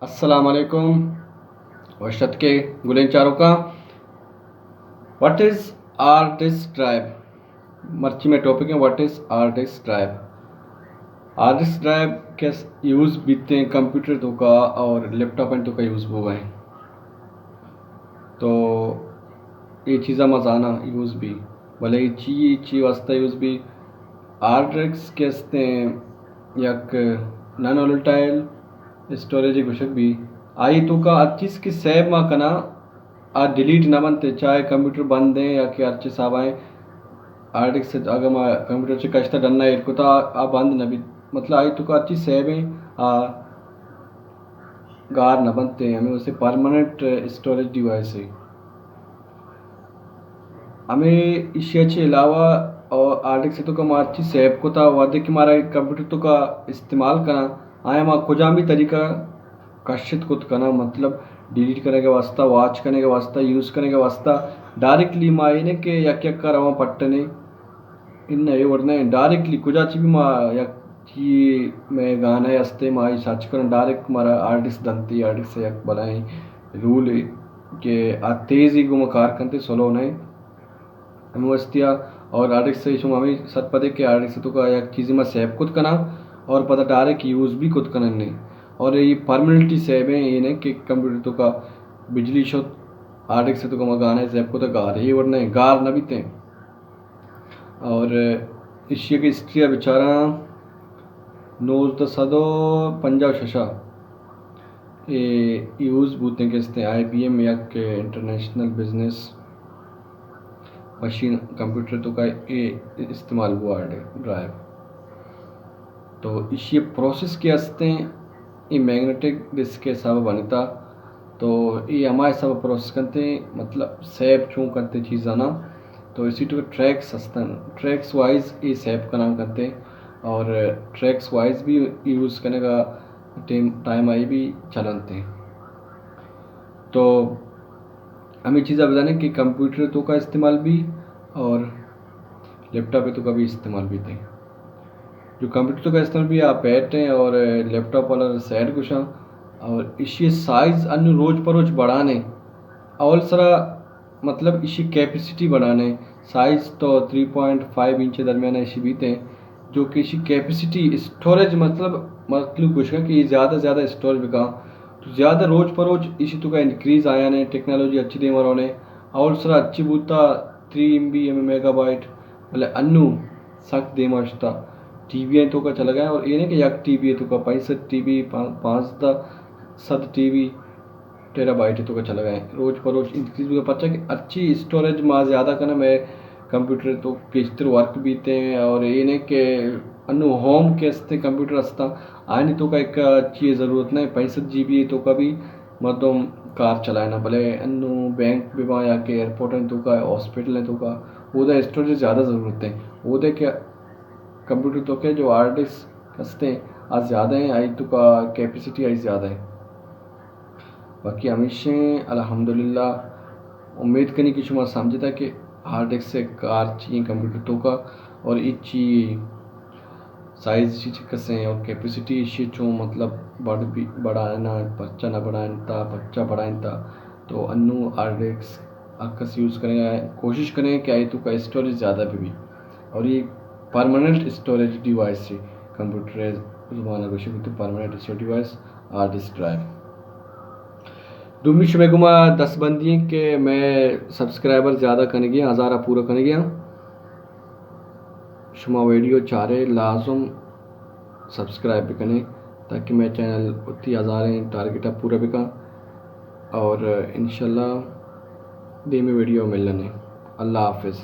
السلام علیکم، وش اتکے گلیں چاروکاں۔ What is hard disk drive؟ مرچی میں ٹاپک ہیں، what is hard disk drive؟ Hard disk drive کس یوز بیتے ہیں کمپیوٹر تو کا اور لیپ ٹاپ تو کا یوز بوگا ہیں۔ تو یہ چیزاں ما زاناں یوز بی، بلے یہ چی، چی واسطہ یوز بی؟ ہارڈ ڈسک کہ استیں یک نان ولیٹائل اسٹوریج گوشگ بی، آئی تو کا ہر چیز کہ سیو ما کنا آ ڈیلیٹ نہ بنتے، چاہے کمپیوٹر بند ہیں یا کہ ہرچے حساب آئیں، ہارڈ ڈسک سے اگر ما کمپیوٹر سے کشتا ڈنا ایر کتا، آ بند نہ بیت، مطلب آئی تو کا ہرچی سیو ہیں، آ گار نہ بنتے، ہمیں اسے پرماننٹ اسٹوریج ڈیوائس ہے۔ ہمیں ایشی چے علاوہ اور ہارڈ ڈسک تو کا ما ہرچی سیو کتا، وعدے کہ مارا کمپیوٹر تو کا استعمال کنا، آیا ما کجام بھی طریقہ کشت کت کناں، مطلب ڈیلیٹ کنگ ءِ واسطہ، واچ کنگ ءِ واسطہ، یوز کنگ ءِ واسطہ، ڈائریکٹلی ما اے نہ کہ یک یک کر رواں پٹنے، اناں اے وڑ نہ، ڈائریکٹلی کجا چی بھی ما یک چی مئے گانا ہستے ما اے سرچ کناں، ڈائریکٹ مارا ہارڈ ڈسک دنتی، ہارڈ ڈسک یک بلائیں رول ہے کہ آ تیزی گو ما کار کنتے، سلو نہیں۔ ہمے واسطہ اور ہارڈ ڈسک سے شما ہمے سرپدے کہ ہارڈ ڈسک تو کا یک چیزے ما سیو کت کناں اور پدا ڈائریکٹ یوز بھی کت کنن نے۔ اور یہ پرماننٹلی سیو ہیں، یہ نہیں کہ کمپیوٹر تو کا بجلی شت، ہارڈ ڈسک تو کا ما گانے سیو کت گار، یہ وڑ نہیں، گار نہ بیتے۔ اور ایشی کی ہسٹری بچاراں نوزدہ سد و پنجاہ و ششا اے یوز بوتیں کہ استیں آئی بی ایم یک انٹرنیشنل بزنس مشین کمپیوٹر تو کا اے استعمال ہوا ہے ڈرائیو۔ تو ایشی پروسیس کہ استیں اے میگنیٹک ڈسک کے حساب بنتا، تو اے ہما حساب پروسیس کنتے، مطلب سیو چون کنتے چیزانا۔ تو اسی تو ٹریکس ہستن، ٹریکس وائز اے سیو کنان کنتے اور ٹریکس وائز بھی یوز کنگا ٹائم، ٹائم آئی بھی چلنتے۔ تو ہمیں چیزا بزانے کہ کمپیوٹر تو کا استعمال بھی اور لیپ ٹاپ تو کا بھی استعمال بھی تھے۔ جو کمپیوٹر تو کا استعمال بھی آپ بیٹھ ہیں اور لیپ ٹاپ والا سیٹ گوشاں اور ایشی سائز انو روچ پر روچ بڑھانے۔ اول سرا مطلب ایشی کیپیسٹی بڑھانے، سائز تو تھری پوائنٹ فائیو انچ درمیان ایشی بیتے، جو کہ ایشی کیپیسٹی اسٹوریج مطلب مخلوق گوشگا کہ یہ زیادہ زیادہ اسٹوریج بکا، تو زیادہ روچ پر روچ ایشی تو کا انکریز آیا نے، ٹیکنالوجی اچھی دے مرونے، اول سرا اچھی بوتا three M B M megabyte, بلے انو سک دیما شتا۔ ٹی بی تو کا چلا گیا اور یہ نہیں کہ یک ٹی بی تو کا پینسٹھ ٹی بی، پانزدہ سد ٹی بی، ٹیرا بائٹ تو کا چلا گئے۔ روچ پر روچ انکریز بھی پرچا کہ اچھی اسٹوریج ما زیادہ کنا میں کمپیوٹر تو پیشتر ورک بیتے ہیں اور یہ نہیں کہ انو ہوم کے استے کمپیوٹر استا، آنی تو کا ایک چیز ضرورت نہیں، پینسٹھ جی بی تو کا بھی مردم کار چلائنا، بلے انو بینک بھی با یا کہ ایئرپورٹ ہیں تو کا، ہاسپٹل ہیں تو کا، وہ دا اسٹوریج زیادہ ضرورت ہے، وہ دے کہ کمپیوٹر تو کے جو ہارڈ ڈسک ہستے آ زیادہ ہیں، آئی تو کا کیپیسٹی آئی زیادہ ہے۔ باقی ہمیشہ الحمدللہ امید کنی کہ شما سمجھتا کہ ہارڈ ڈسک سے کار چی ہیں کمپیوٹر تو کا اور ایچی سائز چی چکسیں اور کیپیسٹی ایشی چون مطلب بڑھ بھی بڑھائنا، پرچہ نہ بڑھائنتا، پرچہ بڑھائنتا۔ تو انو ہارڈ ڈسک اکس یوز کریں، کوشش کریں کہ آئی تو کا اسٹوریج زیادہ بھی بھی اور یہ پرماننٹ اسٹوریج ڈیوائس ہے، کمپیوٹر زبان گوشے تو permanent storage device hard disk drive. دومی شمے گما دست بندی ہیں کہ میں سبسکرائبر زیادہ کنگی ہیں، ہزارہ پورا کنگی ہیں۔ شما ویڈیو چارے لازم سبسکرائب بکنے تاکہ میں چینل اتی ہزاریں ٹارگٹ پورا بکاں اور انشاءاللہ دیمی ویڈیو ملنے۔ اللہ حافظ۔